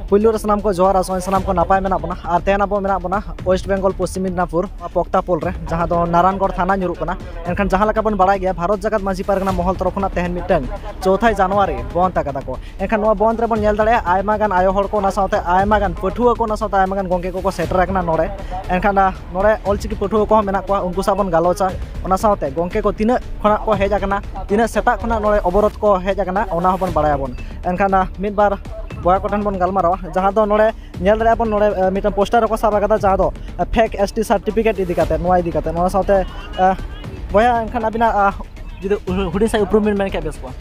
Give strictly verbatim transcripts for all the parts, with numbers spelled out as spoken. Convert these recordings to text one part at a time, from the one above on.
ᱯᱩᱭᱞᱩ ᱨᱮ ᱥᱟᱱᱟᱢ ᱠᱚ ᱡᱚᱦᱟᱨ, ᱟᱥᱚᱜ ᱟᱹᱧ ᱥᱟᱱᱟᱢ ᱠᱚ ᱱᱟᱯᱟᱭ ᱢᱮᱱᱟᱜ ᱵᱚᱱᱟ᱾ ᱟᱨ ᱛᱮᱦᱮᱧ ᱟᱵᱚ ᱢᱮᱱᱟᱜ ᱵᱚᱱᱟ ᱳᱭᱮᱥᱴ ᱵᱮᱝᱜᱚᱞ ᱯᱚᱥᱪᱤᱢ ᱢᱮᱫᱽᱱᱟᱯᱩᱨ ᱯᱚᱠᱛᱟᱯᱳᱞ ᱨᱮ, ᱡᱟᱦᱟᱸ ᱫᱚ ᱱᱟᱨᱟᱱᱜᱚᱲ ᱛᱷᱟᱱᱟ ᱧᱩᱨᱩᱜ ᱠᱟᱱᱟ᱾ ᱮᱱᱠᱷᱟᱱ ᱡᱟᱦᱟᱸ ᱞᱮᱠᱟ ᱵᱚᱱ ᱵᱟᱲᱟᱭ ᱜᱮᱭᱟ, ᱵᱷᱟᱨᱚᱛ ᱡᱟᱠᱟᱛ ᱢᱟᱹᱡᱷᱤ ᱯᱟᱨᱜᱟᱱᱟ ᱢᱚᱦᱚᱞ ᱛᱚᱨᱚᱯ ᱠᱷᱚᱱᱟᱜ ᱛᱮᱦᱮᱧ ᱢᱤᱫᱴᱟᱝ ᱪᱳᱛᱷᱟᱭ ᱡᱟᱱᱩᱣᱟᱨᱤ ᱵᱚᱱᱫᱷ ᱟᱠᱟᱫᱟ ᱠᱚ᱾ ᱮᱱᱠᱷᱟᱱ ᱱᱚᱣᱟ ᱵᱚᱱᱫᱷ ᱨᱮᱵᱚᱱ ᱧᱮᱞ ᱫᱟᱲᱮᱭᱟᱜᱼᱟ, ᱟᱭᱢᱟ ᱜᱟᱱ ᱟᱭᱳ ᱦᱚᱲ ᱠᱚ, ᱚᱱᱟ ᱥᱟᱶᱛᱮ ᱟᱭᱢᱟ ᱜᱟᱱ ᱯᱟᱹᱴᱷᱩᱣᱟᱹ ᱠᱚ, ᱚᱱᱟ ᱥᱟᱶᱛᱮ ᱟᱭᱢᱟ ᱜᱟᱱ ᱜᱚᱢᱠᱮ ᱠᱚᱠᱚ ᱥᱮᱴᱮᱨ ᱟᱠᱟᱱᱟ ᱱᱚᱰᱮ᱾ ᱮᱱᱠᱷᱟᱱ, ᱟ, ᱱᱚᱰᱮ ᱚᱞᱪᱤᱠᱤ ᱯᱟᱹᱴᱷᱩᱣᱟᱹ ᱠᱚᱦᱚᱸ ᱢᱮᱱᱟᱜ ᱠᱚᱣᱟ, ᱩᱱᱠᱩ ᱥᱟᱶ ᱵᱚᱱ ᱜᱟᱞᱚᱪᱟ᱾ ᱚᱱᱟ ᱥᱟᱶᱛᱮ ᱜᱚᱢᱠᱮ ᱠᱚ ᱛᱤᱱᱟᱹᱜ ᱠᱷᱚᱱᱟᱜ ᱠᱚ ᱦᱮᱡ ᱟᱠᱟᱱᱟ, ᱛᱤᱱᱟᱹᱜ ᱥᱮᱛᱟᱜ ᱠᱷᱚᱱᱟᱜ ᱱᱚᱰᱮ ᱚᱵᱚᱨᱳᱫᱷ ᱠᱚ ᱦᱮᱡ ᱟᱠᱟᱱᱟ, ᱚᱱᱟ ᱦᱚᱸᱵᱚᱱ ᱵᱟᱲᱟᱭᱟᱵᱚᱱ᱾ ᱮᱱᱠᱷᱟᱱ, ᱟ, ᱢᱤᱫ ᱵᱟᱨ ᱵᱚᱭᱦᱟ ᱠᱚᱴᱷᱮᱱ ᱵᱚᱱ ᱜᱟᱞᱢᱟᱨᱟᱣᱟ, ᱡᱟᱦᱟᱸ ᱫᱚ ᱱᱚᱰᱮ ᱧᱮᱞ ᱫᱟᱲᱮᱭᱟᱜᱼᱟ ᱵᱚᱱ, ᱱᱚᱰᱮ, ᱟ, ᱢᱤᱫᱴᱟᱝ ᱯᱳᱥᱴᱟᱨ ᱨᱮᱠᱚ ᱥᱟᱵ ᱟᱠᱟᱫᱟ, ᱡᱟᱦᱟᱸ ᱫᱚ, ᱟ, ᱯᱷᱮᱠ ᱮᱥ ᱴᱤ ᱥᱟᱨᱴᱤᱯᱷᱤᱠᱮᱴ ᱤᱫᱤ ᱠᱟᱛᱮ, ᱱᱚᱣᱟ ᱤᱫᱤ ᱠᱟᱛᱮ᱾ ᱚᱱᱟ ᱥᱟᱶᱛᱮ, ᱟ, ᱵᱚᱭᱦᱟ, ᱮᱱᱠᱷᱟᱱ ᱟᱹᱵᱤᱱᱟᱜ, ᱟ, ᱡᱩᱫᱤ ᱦᱩᱰᱤᱧ ᱥᱟᱺᱦᱤᱡ ᱩᱯᱨᱩᱢ ᱵᱤᱱ ᱢᱮᱱ ᱠᱮᱭᱟ, ᱵᱮᱥ ᱠᱚᱜᱼᱟ᱾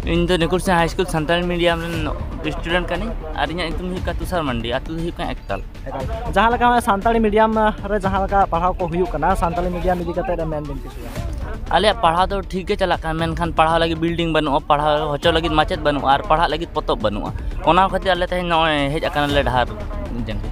ᱤᱧ ᱫᱚ ᱱᱤᱠᱩᱞ ᱥᱤᱝ ᱦᱟᱭ ᱥᱠᱩᱞ ᱥᱟᱱᱛᱟᱲᱤ ᱢᱤᱰᱤᱭᱟᱢ ᱨᱮᱱ ᱥᱴᱩᱰᱮᱱᱴ ᱠᱟᱹᱱᱟᱹᱧ ᱟᱨ ᱤᱧᱟᱹᱜ ᱧᱩᱛᱩᱢ ᱫᱚ ᱦᱩᱭᱩᱜ ᱠᱟᱱᱟ ᱛᱩᱥᱟᱨ ᱢᱟᱱᱰᱤ, ᱟᱹᱛᱩ ᱫᱚ ᱦᱩᱭᱩᱜ ᱠᱟᱱᱟ ᱮᱠᱛᱟᱞ᱾ ᱮᱠᱟᱞ᱾ ᱡᱟᱦᱟᱸ ᱞᱮᱠᱟ ᱱᱚᱜᱼᱚᱭ ᱥᱟᱱᱛᱟᱲᱤ ᱢᱤᱰᱤᱭᱟᱢ ᱨᱮ ᱡᱟᱦᱟᱸ ᱞᱮᱠᱟ ᱯᱟᱲᱦᱟᱣ ᱠᱚ ᱦᱩᱭᱩᱜ ᱠᱟᱱᱟ, ᱥᱟᱱᱛᱟᱲᱤ ᱢᱤᱰᱤᱭᱟᱢ ᱤᱫᱤ ᱠᱟᱛᱮ ᱢᱮᱱ ᱵᱤᱱ ᱠᱤᱪᱷᱩ᱾ ᱟᱞᱮᱭᱟᱜ ᱯᱟᱲᱦᱟᱣ ᱫᱚ ᱴᱷᱤᱠ ᱜᱮ ᱪᱟᱞᱟᱜ ᱠᱟᱱᱟ, ᱢᱮᱱᱠᱷᱟᱱ ᱯᱟᱲᱦᱟᱣ ᱞᱟᱹᱜᱤᱫ ᱵᱤᱞᱰᱤᱝ ᱵᱟᱹᱱᱩᱜᱼᱟ, ᱯᱟᱲᱦᱟᱣ ᱦᱚᱪᱚ ᱞᱟᱹᱜᱤᱫ ᱢᱟᱪᱮᱫ ᱵᱟᱹᱱᱩᱜᱼᱟ ᱟᱨ ᱯᱟᱲᱦᱟᱜ ᱞᱟᱹᱜᱤᱫ ᱯᱚᱛᱚᱵ ᱵᱟᱹᱱᱩᱜᱼᱟ᱾ ᱚᱱᱟ ᱠᱷᱟᱹᱛᱤᱨ ᱟᱞᱮ ᱛᱮᱦᱮᱧ ᱱᱚᱜᱼᱚᱭ ᱦᱮᱡ ᱟᱠᱟᱱᱟᱞᱮ ᱰᱟᱦᱟᱨ ᱡᱟᱸᱜᱮ᱾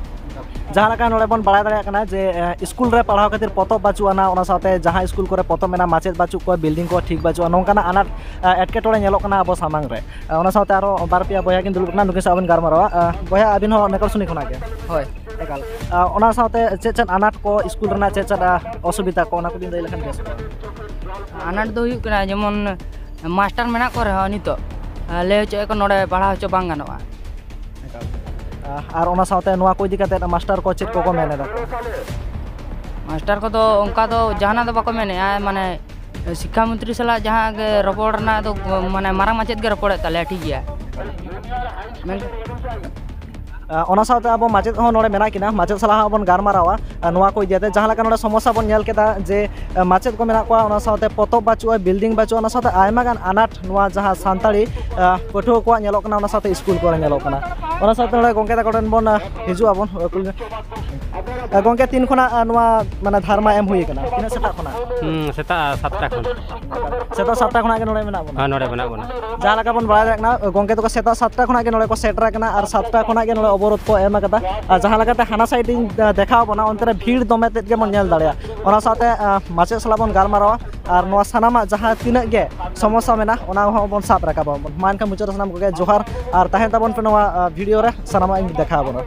ᱡᱟᱦᱟᱸ ᱞᱮᱠᱟ ᱱᱚᱰᱮ ᱵᱚᱱ ᱵᱟᱲᱟᱭ ᱫᱟᱲᱮᱭᱟᱜ ᱠᱟᱱᱟ ᱡᱮ, ᱮ, ᱥᱠᱩᱞ ᱨᱮ ᱯᱟᱲᱦᱟᱣ ᱠᱷᱟᱹᱛᱤᱨ ᱯᱚᱛᱚᱵ ᱵᱟᱹᱪᱩᱜ ᱟᱱᱟ, ᱚᱱᱟ ᱥᱟᱶᱛᱮ ᱡᱟᱦᱟᱸ ᱥᱠᱩᱞ ᱠᱚᱨᱮ ᱯᱚᱛᱚᱵ ᱢᱮᱱᱟᱜᱼᱟ, ᱢᱟᱪᱮᱫ ᱵᱟᱹᱪᱩᱜ ᱠᱚᱣᱟ, ᱵᱤᱞᱰᱤᱝ ᱠᱚ ᱴᱷᱤᱠ ᱵᱟᱹᱪᱩᱜᱼᱟ, ᱱᱚᱝᱠᱟᱱᱟᱜ ᱟᱱᱟᱴ, ᱮ, ᱮᱴᱠᱮᱴᱚᱬᱮ ᱧᱮᱞᱚᱜ ᱠᱟᱱᱟ ᱟᱵᱚ ᱥᱟᱢᱟᱝ ᱨᱮ᱾ ᱮ, ᱚᱱᱟ ᱥᱟᱶᱛᱮ ᱟᱨᱚ ᱵᱟᱨ ᱯᱮᱭᱟ ᱵᱚᱭᱦᱟ ᱠᱤᱱ ᱫᱩᱲᱩᱵ ᱠᱟᱱᱟ, ᱱᱩᱠᱤᱱ ᱥᱟᱶ ᱵᱚᱱ ᱜᱟᱞᱢᱟᱨᱟᱣᱟ᱾ ᱮ, ᱵᱚᱭᱦᱟ, ᱟᱹᱵᱤᱱ ᱦᱚᱸ ᱱᱮᱠᱚᱨᱥᱩᱱᱤ ᱠᱷᱚᱱᱟᱜ ᱜᱮ? ᱦᱳᱭ᱾ ᱮᱠᱟᱞ᱾ ᱮ, ᱚᱱᱟ ᱥᱟᱶᱛᱮ ᱪᱮᱫ ᱪᱮᱫ ᱟᱱᱟᱴ ᱠᱚ ᱥᱠᱩᱞ ᱨᱮᱱᱟᱜ ᱪᱮᱫ ᱪᱮᱫ, ᱮ, ᱚᱥᱩᱵᱤᱫᱷᱟ ᱠᱚ, ᱚᱱᱟ ᱠᱚᱵᱤᱱ ᱞᱟᱹᱭ ᱞᱮᱠᱷᱟᱱ ᱵᱮᱥ ᱠᱚᱜᱼᱟ? ᱟᱱᱟᱴ ᱫᱚ ᱦᱩᱭᱩᱜ ᱠᱟᱱᱟ, ᱡᱮᱢᱚᱱ ᱢᱟᱥᱴᱟᱨ ᱢᱮᱱᱟᱜ ᱠᱚ ᱨᱮᱦᱚᱸ ᱱᱤᱛᱚᱜ, ᱮ, ᱞᱟᱹᱭ ᱦᱚᱪᱚᱭᱮᱫ ᱠᱚ ᱱᱚᱰᱮ ᱯᱟᱲᱦᱟᱣ ᱦᱚᱪᱚ ᱵᱟᱝ ᱜᱟᱱᱚᱜᱼᱟ᱾ ᱮᱠᱟᱞ᱾ ᱟᱨ ᱚᱱᱟ ᱥᱟᱶᱛᱮ ᱱᱚᱣᱟ ᱠᱚ ᱤᱫᱤ ᱠᱟᱛᱮ ᱢᱟᱥᱴᱟᱨ ᱠᱚ ᱪᱮᱫ ᱠᱚᱠᱚ ᱢᱮᱱ ᱮᱫᱟ ᱠᱚ? ᱢᱟᱥᱴᱟᱨ ᱠᱚᱫᱚ ᱚᱱᱠᱟ ᱫᱚ ᱡᱟᱦᱟᱱᱟᱜ ᱫᱚ ᱵᱟᱠᱚ ᱢᱮᱱᱮᱫᱼᱟ, ᱢᱟᱱᱮ ᱥᱤᱠᱠᱷᱟ ᱢᱚᱱᱛᱨᱤ ᱥᱟᱞᱟᱜ ᱡᱟᱦᱟᱸ ᱜᱮ ᱨᱚᱯᱚᱲ ᱨᱮᱱᱟᱜ ᱫᱚ, ᱢᱟᱱᱮ ᱢᱟᱨᱟᱝ ᱢᱟᱪᱮᱫ ᱜᱮ ᱨᱚᱯᱚᱲᱮᱫ ᱛᱟᱞᱮᱭᱟ, ᱴᱷᱤᱠ ᱜᱮᱭᱟ᱾ ᱢᱮᱱ- ᱟᱨ ᱚᱱᱟ ᱥᱟᱶᱛᱮ ᱟᱵᱚ ᱢᱟᱪᱮᱫ ᱦᱚᱸ ᱱᱚᱰᱮ ᱢᱮᱱᱟᱜ ᱠᱤᱱᱟ, ᱢᱟᱪᱮᱫ ᱥᱟᱞᱟᱜ ᱦᱚᱸ ᱵᱚᱱ ᱜᱟᱞᱢᱟᱨᱟᱣᱟ, ᱟᱨ ᱱᱚᱣᱟ ᱠᱚ ᱤᱫᱤ ᱠᱟᱛᱮ ᱡᱟᱦᱟᱸ ᱞᱮᱠᱟ ᱱᱚᱰᱮ ᱥᱚᱢᱚᱥᱥᱟ ᱵᱚᱱ ᱧᱮᱞ ᱠᱮᱫᱟ ᱡᱮ, ᱢᱟᱪᱮᱫ ᱠᱚ ᱢᱮᱱᱟᱜ ᱠᱚᱣᱟ, ᱚᱱᱟ ᱥᱟᱶᱛᱮ ᱯᱚᱛᱚᱵ ᱵᱟᱹᱪᱩᱜᱼᱟ, ᱵᱤᱞᱰᱤᱝ ᱵᱟᱹᱪᱩᱜᱼᱟ, ᱚᱱᱟ ᱥᱟᱶᱛᱮ ᱟᱭᱢᱟ ᱜᱟᱱ ᱟᱱᱟᱴ ᱱᱚᱣᱟ ᱡᱟᱦᱟᱸ ᱥᱟᱱᱛᱟᱲᱤ, ᱟᱸ, ᱯᱟᱹᱴᱷᱩᱣᱟᱹ ᱠᱚᱣᱟᱜ ᱧᱮᱞᱚᱜ ᱠᱟᱱᱟ, ᱚᱱᱟ ᱥᱟᱶᱛᱮ ᱥᱠᱩᱞ ᱠᱚᱨᱮ ᱧᱮᱞᱚᱜ ᱠᱟᱱᱟ᱾ ᱚᱱᱟ ᱥᱟᱶᱛᱮ ᱱᱚᱰᱮ ᱜᱚᱢᱠᱮ ᱛᱟᱠᱚ ᱴᱷᱮᱱ ᱵᱚᱱ, ᱟᱸ, ᱦᱤᱡᱩᱜ ᱟᱵᱚᱱ, ᱠᱩᱞᱤ᱾ ᱟᱸ, ᱜᱚᱢᱠᱮ, ᱛᱤᱱ ᱠᱷᱚᱱᱟᱜ, ᱟᱸ, ᱱᱚᱣᱟ ᱢᱟᱱᱮ ᱫᱷᱟᱨᱱᱟ ᱮᱢ ᱦᱩᱭ ᱠᱟᱱᱟ? ᱛᱤᱱᱟᱹᱜ ᱥᱮᱛᱟᱜ ᱠᱷᱚᱱᱟᱜ? ᱦᱩᱸ, ᱥᱮᱛᱟᱜ ᱥᱟᱛᱴᱟ ᱠᱷᱚᱱ᱾ ᱥᱮᱛᱟᱜ ᱥᱟᱛᱴᱟ ᱠᱷᱚᱱᱟᱜ ᱜᱮ ᱱᱚᱰᱮ ᱢᱮᱱᱟᱜ ᱵᱚᱱᱟ? ᱦᱮᱸ, ᱱᱚᱰᱮ ᱢᱮᱱᱟᱜ ᱵᱚᱱᱟ᱾ ᱡᱟᱦᱟᱸ ᱞᱮᱠᱟ ᱵᱚᱱ ᱵᱟᱲᱟᱭ ᱫᱟᱲᱮᱭᱟᱜ ᱠᱟᱱᱟ, ᱜᱚᱢᱠᱮ ᱛᱟᱠᱚ ᱥᱮᱛᱟᱜ ᱥᱟᱛᱴᱟ ᱠᱷᱚᱱᱟᱜ ᱜᱮ ᱱᱚᱰᱮ ᱠᱚ ᱥᱮᱴᱮᱨ ᱟᱠᱟᱱᱟ ᱟᱨ ᱥᱟᱛᱴᱟ ᱠᱷᱚᱱᱟᱜ ᱜᱮ ᱱᱚᱰᱮ ᱚᱵᱚᱨᱳᱫᱷ ᱠᱚ ᱮᱢ ᱟᱠᱟᱫᱟ᱾ ᱟᱨ ᱡᱟᱦᱟᱸ ᱞᱮᱠᱟᱛᱮ ᱦᱟᱱᱟ ᱥᱟᱭᱤᱰ ᱤᱧ, ᱟᱸ, ᱫᱮᱠᱷᱟᱣ ᱵᱚᱱᱟ, ᱚᱱᱛᱮ ᱨᱮ ᱵᱷᱤᱲ ᱫᱚᱢᱮ ᱛᱮᱫ ᱜᱮᱵᱚᱱ ᱧᱮᱞ ᱫᱟᱲᱮᱭᱟᱜᱼᱟ᱾ ᱚᱱᱟ ᱥᱟᱶᱛᱮ, ᱟᱸ, ᱢᱟᱪᱮᱫ ᱥᱟᱞᱟᱜ ᱵᱚᱱ ᱜᱟᱞᱢᱟᱨᱟᱣᱟ᱾ ᱟᱨ ᱱᱚᱣᱟ ᱥᱟᱱᱟᱢᱟᱜ ᱡᱟᱦᱟᱸ ᱛᱤᱱᱟᱹᱜ ᱜᱮ ᱥᱚᱢᱚᱥᱥᱟ ᱢᱮᱱᱟᱜᱼᱟ, ᱚᱱᱟ ᱦᱚᱸ ᱵᱚᱱ ᱥᱟᱵ ᱨᱟᱠᱟᱵᱟ᱾ ᱢᱟ ᱮᱱᱠᱷᱟᱱ ᱢᱩᱪᱟᱹᱫ ᱨᱮ ᱥᱟᱱᱟᱢ ᱠᱚᱜᱮ ᱡᱚᱦᱟᱨ, ᱟᱨ ᱛᱟᱦᱮᱱ ᱛᱟᱵᱚᱱ ᱯᱮ ᱱᱚᱣᱟ ᱵᱷᱤᱰᱤᱭᱳ ᱨᱮ, ᱥᱟᱱᱟᱢᱟᱜ ᱤᱧ ᱫᱮᱠᱷᱟᱣ ᱟᱵᱚᱱᱟ᱾